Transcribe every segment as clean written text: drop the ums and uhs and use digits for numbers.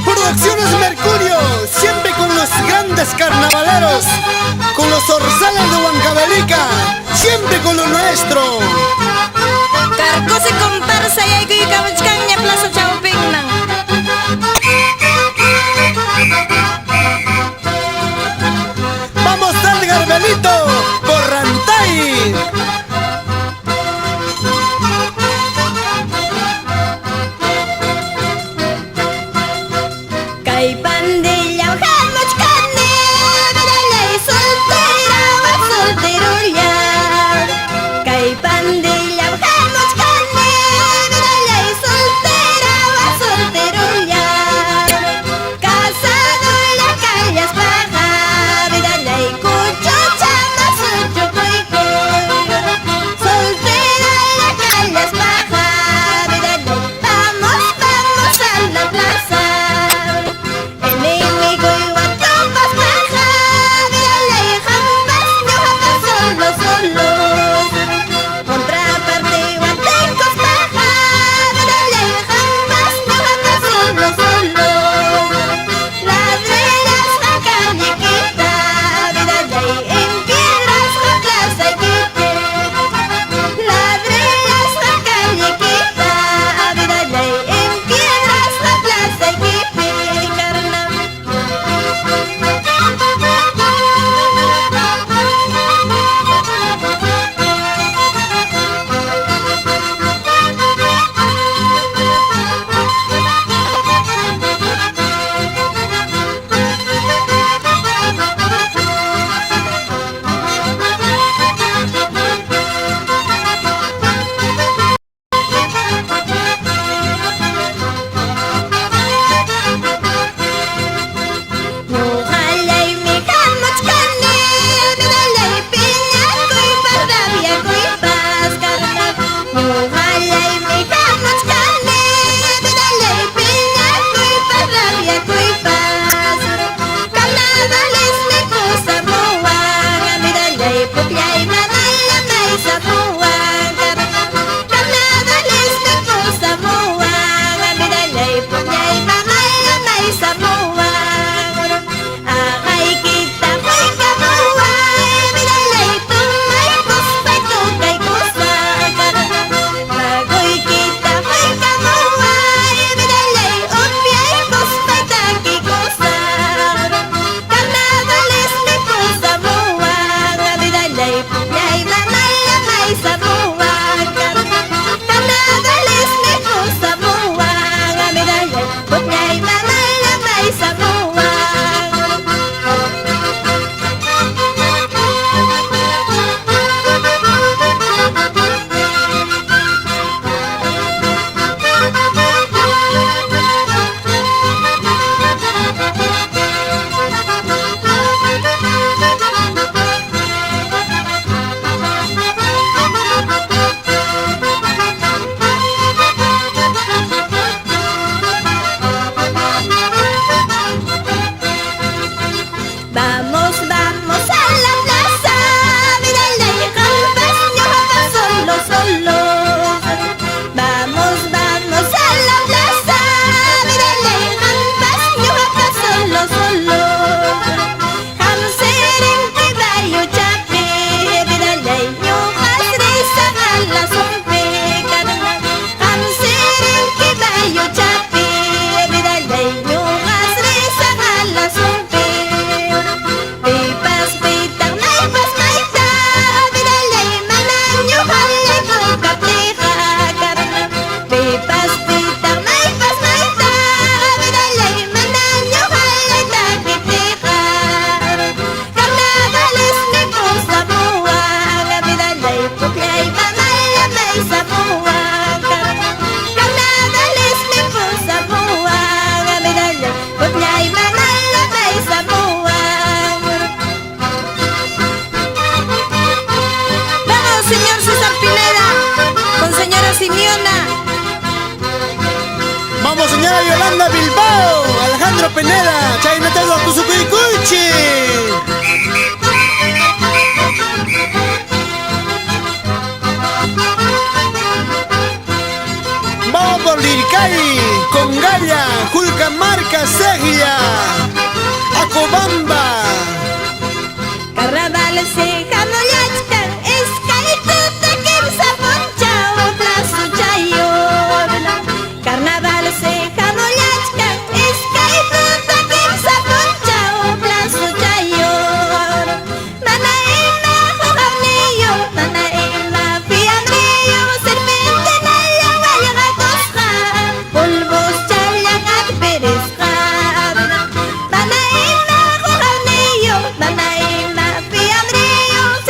Producciones Mercurio, siempre con los grandes carnavaleros, con los zorzales de Huancavelica, siempre con lo nuestro. Karkusi comparsa yaykuykamuchkanña plaza chawpinman. Vamos al Garbelito, Corrantay. Kay pandillam hamuchkani, vidallay soltera wa solterulla. Kay pandillam hamuchkani, vidallay soltera wa solterulla. Casado la kallaspaqa, vidallay kuchucha masuchukuyku. Soltera la kallaspaqa, vidallay vamos, vamos a la plaza. Enemigo tupaspaqa, vidallay qampas ñuqapas solo solo. Contraparte tinkuspaqa, vidallay qampas ñuqapas solo solo. Ladreras callequita, vidallay empiedras plazaykita. Ladreras callequita, vidallay empiedras plazaykita, carnal. Ñuqallaymi hamuchkani, vidallay piñakuypas rabiakuypas, carnal. Ñuqallaymi hamuchkani, vidallay piñakuypas rabiakuypas. Carnavales pusamuwan, vidallay pukllay manallamay samuwan, carnal. Carnavales pusamuwan, vidallay pukllay manallamay samuwan. Aqhaykita quykamuway, vidallay tumaykuspay tukaykusaq, carnal. Maguykita quykamuway, vidallay upyaykuspay takikusaq. Carnavales pusamuwan, vidallay pukllay manallamay samuwan, carnal. Carnavales pusamuwan, vidallay pukllay manallamay samuwan. Vamos, vamos a la plaza, vidallay qampas ñuqapas solo solo. Vamos, vamos a la plaza, vidallay qampas ñuqapas solo solo. Hamsirinki bayuchapi, vidallay ñuqas risaq alasumpi, carnal. Hamsirinki bayuchapi, vidallay ñuqas risaq alasumpi. Pipas pitaq maypas mayta, vidallay mana ñuqallay puqaptiqa, carnal. Pipas pitaq maypas mayta, vidallay mana ñuqallay takiptiqa. Carnavales pusamuwan, vidallay pukllay manallamay samuwan, carnal. Carnavales pusamuwan, vidallay pukllay manallamay samuwan. Vamos, señor César Pineda, con señora Simeona. Vamos, señora Yolanda Bilbao, Alejandro Pineda, Chaynatado Tusukuykuchi. Vamos por Víctor Lircay, Congalla, Julcamarca, Seglla, Acobamba. Carnaval se hamullachkan iskay tuta kimsa punchaw plazuchayuq. Carnaval se hamullachkan iskay tuta kimsa punchaw plazuchayuq. Mana ima quqawniyuq, mana ima fiambriyuq, serpentenalla wallqakusqa, polvoschalla qatpirisqa. Mana ima quqawniyuq, mana ima fiambriyuq,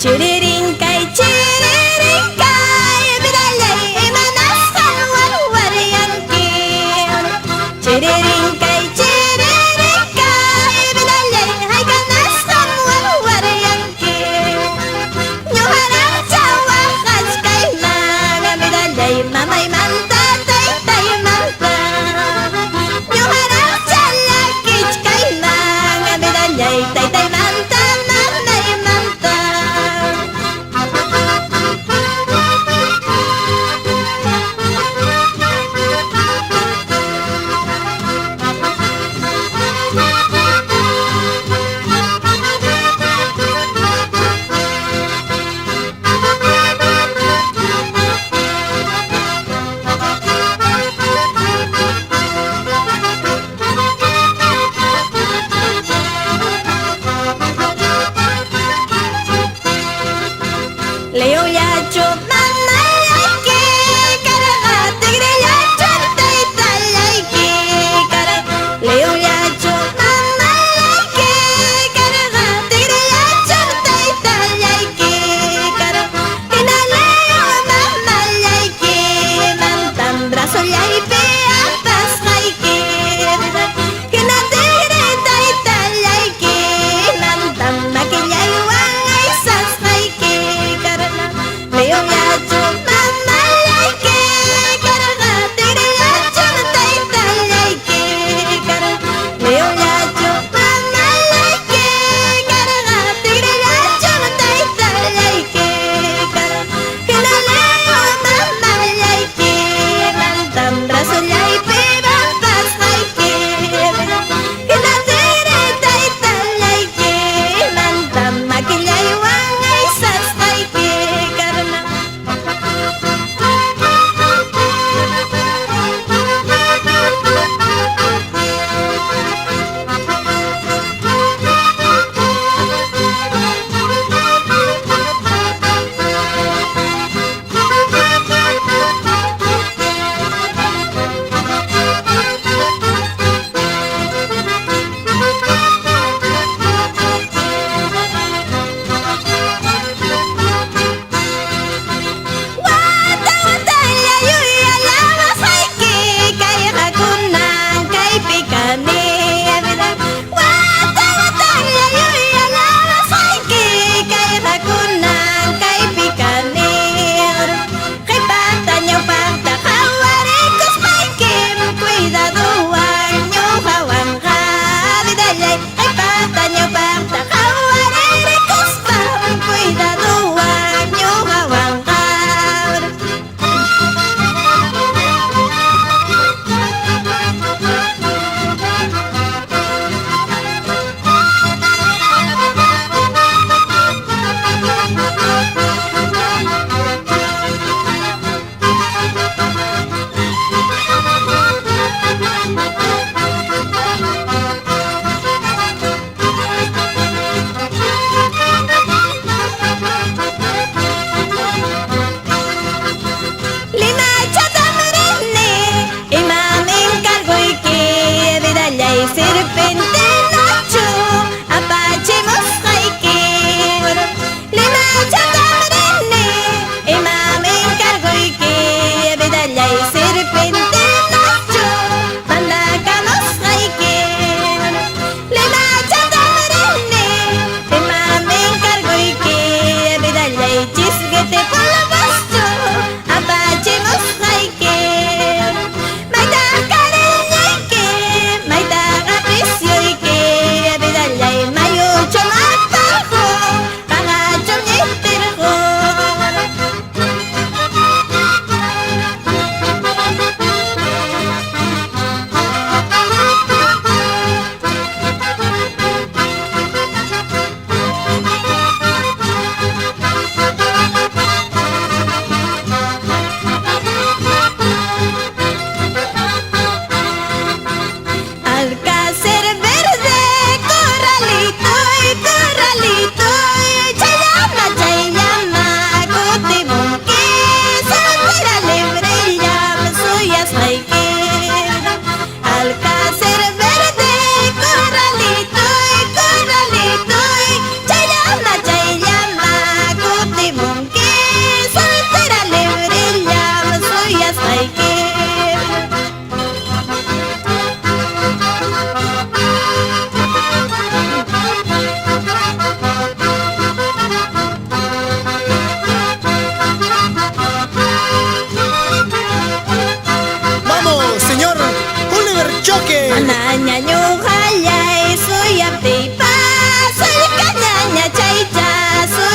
Chiririnkay, chiririnkay, vidallay, imanasqam warwaryanki. Chiririnkay, chiririnkay, vidallay, haykanasqam warwaryanki. Ñuqaraqcha waqachkayman, vidallay, mamaymanta, taytaymanta. Ñuqaraqcha llakichkayman, vidallay, taytaymanta, mamaymanta.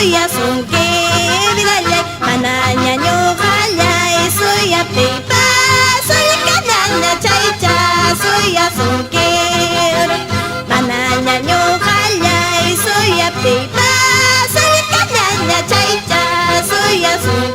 suyasunki, vidallay, manaña ñuqallay suyaptiypas, sullkanaña chaycha suyasunki, manaña ñuqallay suyaptiypas, sullkanaña chaycha suyasunki.